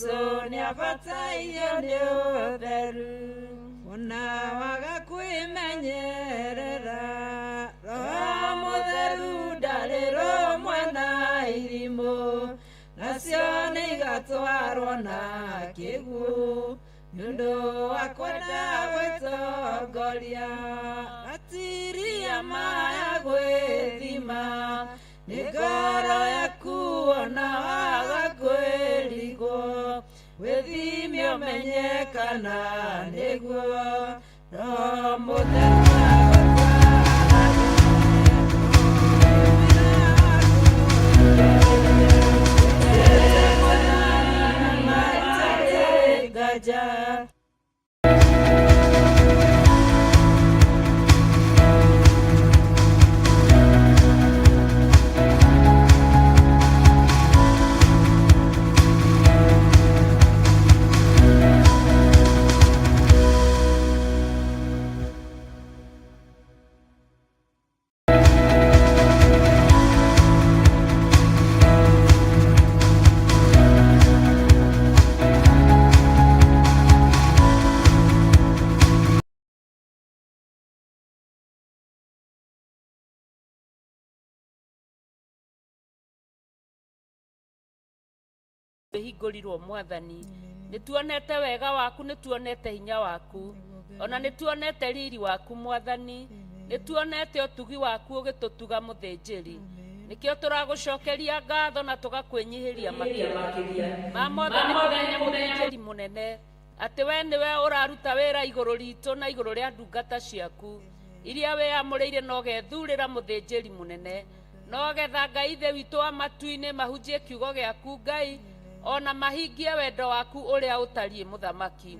Jesu nĩabatairio nĩ ũtheru. Ona waga kwĩmenyerera, Roho Mũtheru ndarĩ rũmwe na irimũ, nacio nĩigatwarwo na kĩguũ nĩũndũ wa kwenda gwĩtongoria. Gatiria maya gwĩthima nĩ ngoro yaku ona waga kwĩrigwo, wĩthime ũmenye kana nĩguo Roho Mũtheru agũtwarage. Nganja. Hingũrirwo Mwathani, nĩ tuonete wega waku, nĩ tuonete hinya waku, ona nĩ tuonete riri waku Mwathani, nĩ tuonete ũtugi waku ũgĩtũtuga mũthĩnjĩri. Nĩkĩo tũragũcokeria ngatho na tũgakwĩnyihĩria makĩria ma mothe nĩ mũthenya mũthĩnjĩri mũnene, atĩ we nĩwe ũraruta wĩra igũrũ ritũ na igũrũ rĩa ndungata ciaku iria wĩamũrĩire na ũgethurĩra mũthĩnjĩri mũnene, no getha Ngai Ithe witũ wa matu-inĩ mahunjie kiugo gĩaku Ngai, ona mahingie wendo waku ũrĩa ũtariĩ mũthamaki.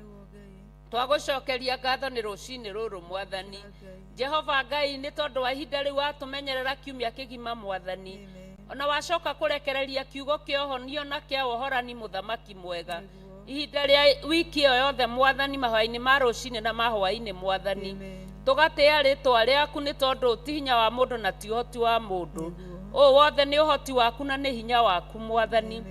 Twagũcokeria ngatho nĩ rũcinĩ rũrũ Mwathani Jehova Ngai, nĩ tondũ wa ihinda rĩu watũmenyerera kiumia kĩgima Mwathani, ona wacoka kũrekereria kiugo kĩa ũhonio na kĩa wohorani mũthamaki mwega ihinda rĩa wiki ĩyo yothe Mwathani, mahoya-inĩ ma rũcinĩ na ma hwaĩ-inĩ Mwathani, tũgatĩĩa rĩtwa rĩaku nĩ tondũ ti hinya wa mũndũ na ti ũhoti wa mũndũ, ũũ wothe nĩ ũhoti waku na nĩ hinya waku Mwathani.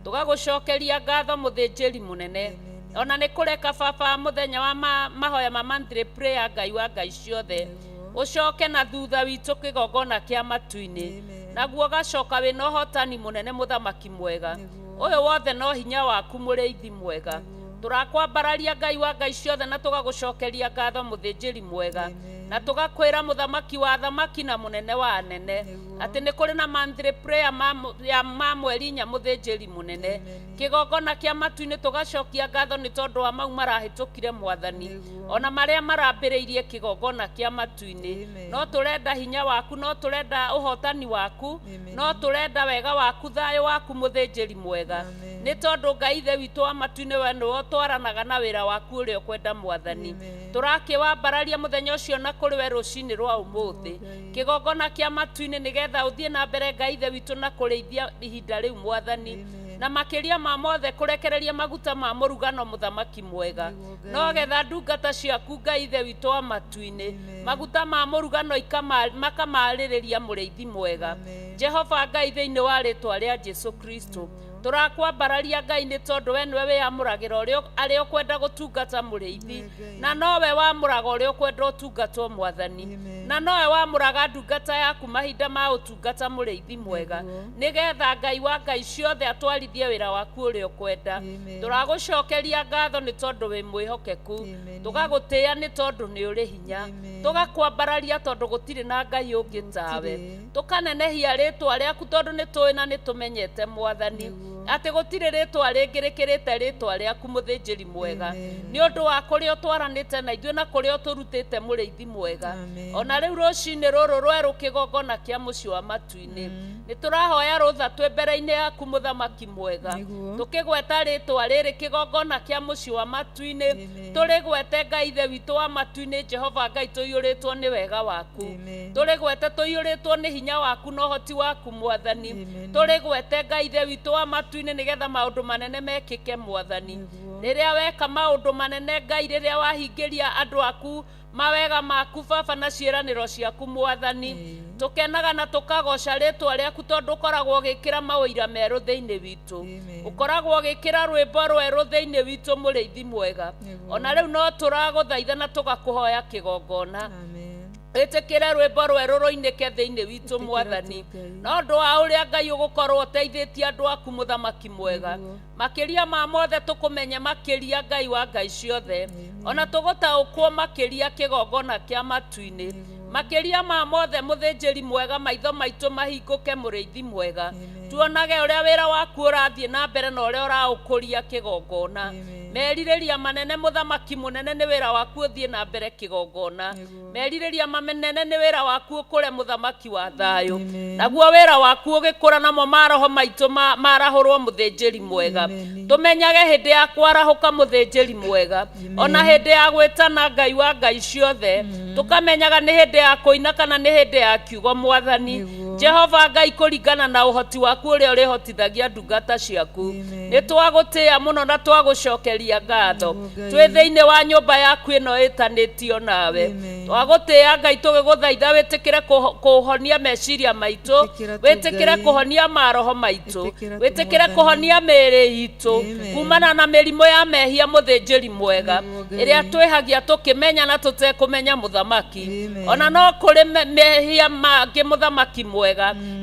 Tũgagũcokeria ngatho mũthĩnjĩri mũnene, ona nĩ kũreka baba mũthenya wa mahoya ma monthly prayer Ngai wa Ngai ciothe ũcoke na thutha witũ kĩgongona kĩa matu-inĩ, naguo gacoka wĩna ũhotani mũnene mũthamaki mwega. Ũyũ wothe no hinya waku mũrĩithi mwega. Tũrakwambararia Ngai wa Ngai ciothe na tũgagũcokeria ngatho mũthĩnjĩri mwega, na tũgakwĩra mũthamaki wa athamaki na mũnene wa anene atĩ nĩ kũrĩ na monthly prayer ya ma mweri inya mũthĩnjĩri mũnene kĩgongona kĩa matu-inĩ. Tũgacokia ngatho nĩ tondũ wa mau marahĩtũkire Mwathani, ona marĩa marambĩrĩirie kĩgongona kĩa matu-inĩ. No tũrenda hinya waku, no tũrenda ũhotani waku, no tũrenda wega waku, thayũ waku mũthĩnjĩri mwega, nĩ tondũ Ngai Ithe witũ wa matu-inĩ, we nĩwe ũtwaranaga na wĩra waku ũrĩa ũkwenda Mwathani. Tũrakĩwambararia mũthenya ũcio na kũrĩ we rũcinĩ rwa ũmũthĩ kĩgongona kĩa matu-inĩ, nĩgetha ũthiĩ na mbere Ngai Ithe witũ na kũrĩithia ihinda rĩu Mwathani, na makĩria ma mothe kũrekereria maguta ma mũrugano mũthamaki mwega, no getha ndungata ciaku Ngai Ithe witũ wa matu-inĩ maguta ma mũrugano makamarĩrĩria mũrĩithi mwega Jehova Ngai. Thĩinĩ wa rĩtwa rĩa Jesu Kristo tũrakwambararia Ngai, nĩ tondũ we nĩwe wĩamũragĩra ũrĩa arĩa ũkwenda gũtungata mũrĩithi, na nowe wamũraga ũrĩa ũkwenda ũtungatwo Mwathani, na nowe wamũraga ndungata yaku mahinda ma ũtungata mũrĩithi mwega, nĩgetha Ngai wa Ngai ciothe atwarithie wĩra waku ũrĩa ũkwenda. Tũragũcokeria ngatho nĩ tondũ wĩ mwĩhokeku, tũgagũtĩĩa nĩ tondũ nĩ ũrĩ hinya, tũgakwambararia tondũ gũtirĩ na Ngai ũngĩ tawe, tũkanenehia rĩtwa rĩaku tondũ nĩ tũĩ na nĩ tũmenyete Mwathani atĩ gũtirĩ rĩtwa rĩngĩ rĩkĩrĩte rĩtwa rĩaku mũthĩnjĩri mwega, nĩ ũndũ wa kũrĩa ũtwaranĩte na ithuĩ na kũrĩa ũtũrutĩte mũrĩithi mwega. Ona rĩu rũcinĩ rũrũ rwerũ kĩgongona kĩa mũciĩ wa matu-inĩ, nĩ tũrahoya rũtha twĩ mbere-inĩ yaku mũthamaki mwega, tũkĩgweta rĩtwa rĩrĩ kĩgongona kĩa mũciĩ wa matu-inĩ, tũrĩgwete Ngai Ithe witũ wa matu-inĩ Jehova Ngai, tũiyũrĩtwo nĩ wega waku, tũrĩgwete tũiyũrĩtwo nĩ hinya waku na ũhoti waku Mwathani, tũrĩgwete Ngai Ithe witũ wa matu-inĩ nĩgetha maũndũ manene mekĩke Mwathani. Rĩrĩa weka maũndũ manene Ngai, rĩrĩa wahingĩria andũ aku mawega maku Baba na ciĩranĩro ciaku Mwathani, Tũkenaga na tũkagoca rĩtwa rĩaku tondũ ũkoragwo ũgĩkĩra maũira merũ thĩinĩ witũ. Amen. Ũkoragwo ũgĩkĩra rwĩmbo rwerũ thĩinĩ witũ mũrĩithi mwega. Nĩguo. Ona rĩu no tũragũthaitha na tũgakũhoya kĩgongona. Amen. Wĩtĩkĩre rwĩmbo rwerũ rũinĩke thĩinĩ witũ Ĩtĩkĩra mwathani. tu Ngai. Na ũndũ wa ũrĩa Ngai ũgũkorwo ũteithĩtie andũ aku mũthamaki mwega. Nĩguo. Makĩria ma mothe tũkũmenye makĩria Ngai wa Ngai ciothe. Amen. Ona tũgũtaũkwo makĩria kĩgongona kĩa matu-inĩ. Nĩguo. Makĩria ma mothe mũthĩnjĩri mwega maitho maitũ mahingũke mũrĩithi mwega. Amen. Tuonage ũrĩa wĩra waku ũrathiĩ na mbere na ũrĩa ũraũkũria kĩgongona. Amen. Merirĩria manene mũthamaki mũnene nĩ wĩra waku ũthiĩ na mbere kĩgongona. Nĩguo. Merirĩria manene nĩ wĩra waku ũkũre mũthamaki wa thayũ. Amen. Naguo wĩra waku ũgĩkũra namo maroho maitũ marahũrwo mũthĩnjĩri mwega. Amen. Tũmenyage hĩndĩ ya kwarahũka mũthĩnjĩri mwega. Amen. Ona hĩndĩ ya gwĩtana Ngai wa Ngai ciothe. Tũkamenyaga nĩ hĩndĩ ya kũina kana nĩ hĩndĩ ya kiugo mwathani. Nĩguo. Jehova Ngai kũringana na ũhoti waku ũrĩa ũrĩhotithagia ndungata ciaku. Amen. Nĩ twagũtĩĩa mũno na twagũcokeria ngatho. Nĩguo Ngai. Twĩ thĩinĩ wa nyũmba yaku ĩno ĩtanĩtio nawe. Amen. Twagũtĩĩa Ngai tũgĩgũthaitha wĩtĩkĩre kũhonia meciria maitũ, Ĩtĩkĩra tu wĩtĩkĩre Ngai. kũhonia maroho maitũ, Ĩtĩkĩra tu wĩtĩkĩre Mwathani. kũhonia mĩĩrĩ itũ Amen. kumana na mĩrimũ ya mehia mũthĩnjĩri mwega Nĩguo Ngai. ĩrĩa twĩhagia tũkĩmenya na tũtekũmenya mũthamaki. Amen. Ona no kũrĩ mehia mangĩ mũthamaki mwega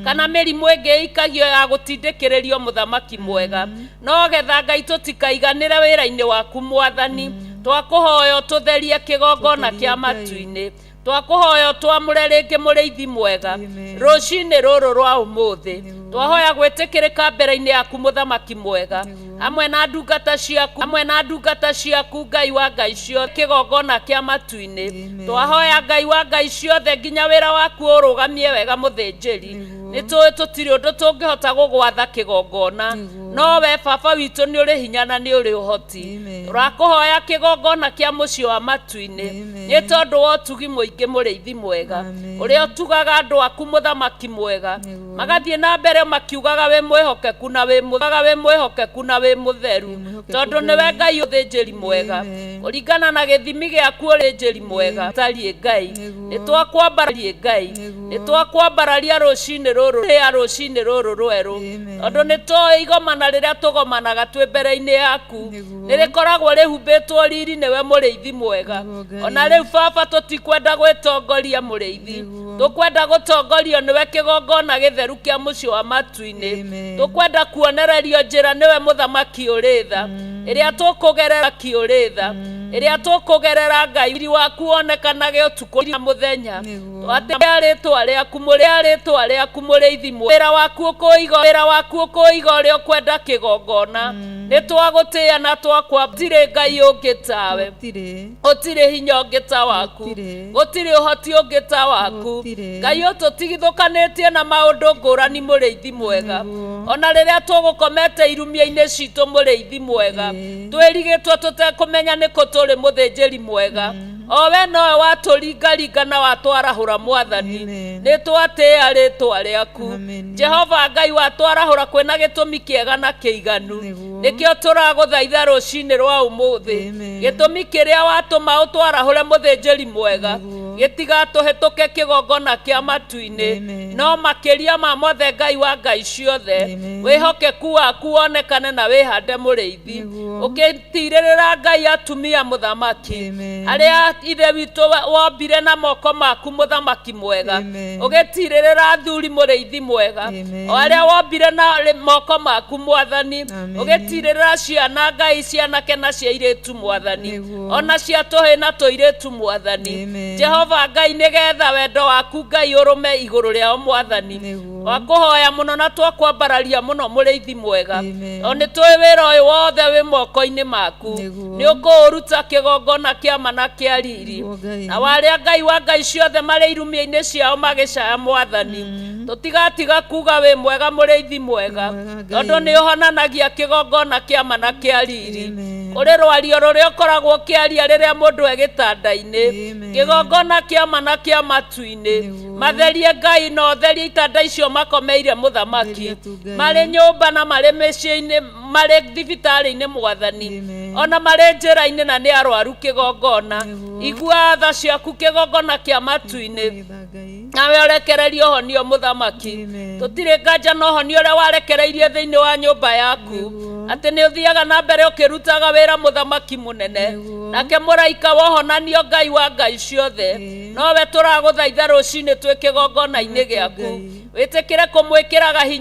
kana mĩrimũ ĩngĩ ĩikagio ya gũtindĩkĩrĩrio mũthamaki mwega no getha Ngai tũtikaiganĩre wĩra-inĩ waku mwathani. Twakũhoya ũtũtherie kĩgongona Tũtherie kĩa Ngai. matu-inĩ. Twakũhoya ũtwamũre rĩngĩ mũrĩithi mwega. Amen. Rũcinĩ rũrũ rwa ũmũthĩ Nĩguo. twahoya gwĩtĩkĩrĩka mbere-inĩ yaku mũthamaki mwega. Nĩguo. Hamwe na ndungata ciaku, hamwe na ndungata ciaku Ngai wa Ngai ciothe kĩgongona kĩa matu-inĩ. Amen. Twahoya Ngai wa Ngai ciothe nginya wĩra waku ũrũgamie wega mũthĩnjĩri. Nĩguo. Nĩ tũĩ tũtirĩ ũndũ tũngĩhota gũgwatha kĩgongona. Nĩguo. No we baba witũ nĩ ũrĩ hinya na nĩ ũrĩ ũhoti. Amen. Tũrakũhoya kĩgongona kĩa mũciĩ wa matu-inĩ. Amen. Nĩ tondũ wa ũtugi mũingĩ mũrĩithi mwega. Amen. Ũrĩa ũtugaga andũ aku mũthamaki mwega. Nĩguo. Magathiĩ na mbere makiugaga wĩ mwĩhokeku na wĩ wĩ mwĩhokeku na wĩ mũtheru. Wĩ mwĩhokeku Tondũ nĩwe Ngai. Ngai ũthĩnjĩri mwega. Amen. Kũringana na gĩthimi gĩaku ũrĩnjĩri mwega. Tariĩ Ngai. Nĩguo. Nĩ twakwambararia Ngai. Nĩguo. Nĩ twakwambararia rũcinĩ rũrũ rĩa rũcinĩ rũrũ rwerũ. Amen. Tondũ nĩ tũĩ igomana rĩrĩa tũgomanaga twĩ mbere-inĩ yaku. Nĩguo. Nĩ rĩkoragwo rĩhumbĩtwo riri nĩwe mũrĩithi mwega. Nĩguo Ngai. Ona rĩu baba tũtikwenda gwĩtongoria mũrĩithi. Nĩguo. Tũkwenda gũtongorio nĩwe kĩgongona gĩtheru kĩa mũciĩ wa matu-inĩ. Amen. Tũkwenda kuonererio njĩra nĩwe mũthamaki ũrĩ tha. Ĩrĩa tũkũgerera ki ũrĩ tha. Ĩrĩa tũkũgerera Ngai riri waku wonekanage ũtukũ na mũthenya. Nĩguo. Twatĩa rĩtwa rĩaku mũrĩa rĩtwa rĩaku mũrĩithi mwega. Wĩra waku ũkũiga wĩra waku ũkũiga ũrĩa ũkwenda kĩgongona. Nĩ twagũtĩĩa na twakwa gũtirĩ Ngai ũngĩ tawe. Gũtirĩ. Gũtirĩ hinya ũngĩ ta waku. Gũtirĩ. Gũtirĩ ũhoti ũngĩ ta waku. Gũtirĩ. Ngai ũtũtigithũkanĩtie na maũndũ ngũrani mũrĩithi mwega. Nĩguo. Ona rĩrĩa tũgũkomete irumia-inĩ citũ mũrĩithi mwega. Ĩĩ. Twĩrigĩtwo tũtekũmenya nĩkũ tũrĩ mũthĩnjĩri mwega. O we nowe watũringaringa na watwarahũra mwathani. Amen. Nĩ twatĩĩa rĩtwa rĩaku. Amen. Jehova Ngai watwarahũra kwĩna gĩtũmi kĩega na kĩiganu. Nĩguo. Nĩkĩo tũragũthaitha rũcinĩ rwa ũmũthĩ. Amen. Gĩtũmi kĩrĩa watũma ũtwarahũre mũthĩnjĩri mwega. Nĩguo. Gĩtigatũhĩtũke kĩgongona kĩa matu-inĩ. Amen. No makĩria ma mothe Ngai wa Ngai ciothe. Amen. Wĩhokeku waku wonekane na wĩhande mũrĩithi. Nĩguo. Ũgĩtirĩrĩra Ngai atumia mũthamaki. Amen. Arĩa ithe witũ wombire na moko maku mũthamaki mwega. Amen. Ũgĩtirĩrĩra athuri mũrĩithi mwega. Amen. O arĩa wombire na moko maku mwathani. Amen. Ũgĩtirĩrĩra ciana Ngai cianake na cia airĩtu mwathani. Nĩguo. Ona cia tũhĩ na tũirĩtu mwathani. Amen. Jehova Ngai nĩgetha wendo waku Ngai ũrũme igũrũ rĩao mwathani. Nĩguo. Twakũhoya mũno na twakwambararia mũno mũrĩithi mwega. Amen. O nĩ tũĩ wĩra ũyũ wothe wĩ moko-inĩ maku. Nĩguo. Nĩ ũkũũruta kĩgongona kĩa ma na kĩa riri. Nĩguo Ngai. Na warĩa Ngai wa Ngai ciothe marĩ irumia-inĩ ciao magĩcaya mwathani. Tũtigatiga kuga wĩ mwega mũrĩithi mwega. Wĩ mwega Ngai. Tondũ nĩ ũhonanagia kĩgongona kĩa ma na kĩa riri. Amen. Kũrĩ rwario rũrĩa ũkoragwo ũkĩaria rĩrĩa mũndũ e gĩtanda-inĩ. Amen. Kĩgongona kĩa ma na kĩa matu-inĩ. Nĩguo. Matherie Ngai na ũtherie itanda icio makomeire mũthamaki. Theria tu Ngai. Marĩ nyũmba na marĩ mĩciĩ-inĩ marĩ thibitarĩ-inĩ mwathani. Amen. Ona marĩ njĩra-inĩ na nĩ arwaru kĩgongona. Nĩguo. Igua tha ciaku kĩgongona kĩa matu-inĩ. Nĩ tha Ngai. Nawe ũrekererie ũhonio mũthamaki. Amen. Tũtirĩ nganja na ũhonio ũrĩa warekereirie thĩinĩ wa nyũmba yaku, Nĩguo. atĩ nĩ ũthiaga na mbere ũkĩrutaga wĩra, mũthamaki mũnene. Nĩguo. Nake mũraika wa ũhonanio, Ngai wa ngai ciothe, Ĩĩ. nowe tũragũthaitha rũcinĩ twĩ kĩgongona-inĩ gĩaku, Ngai. wĩtĩkĩre kũmwĩkĩraga hinya.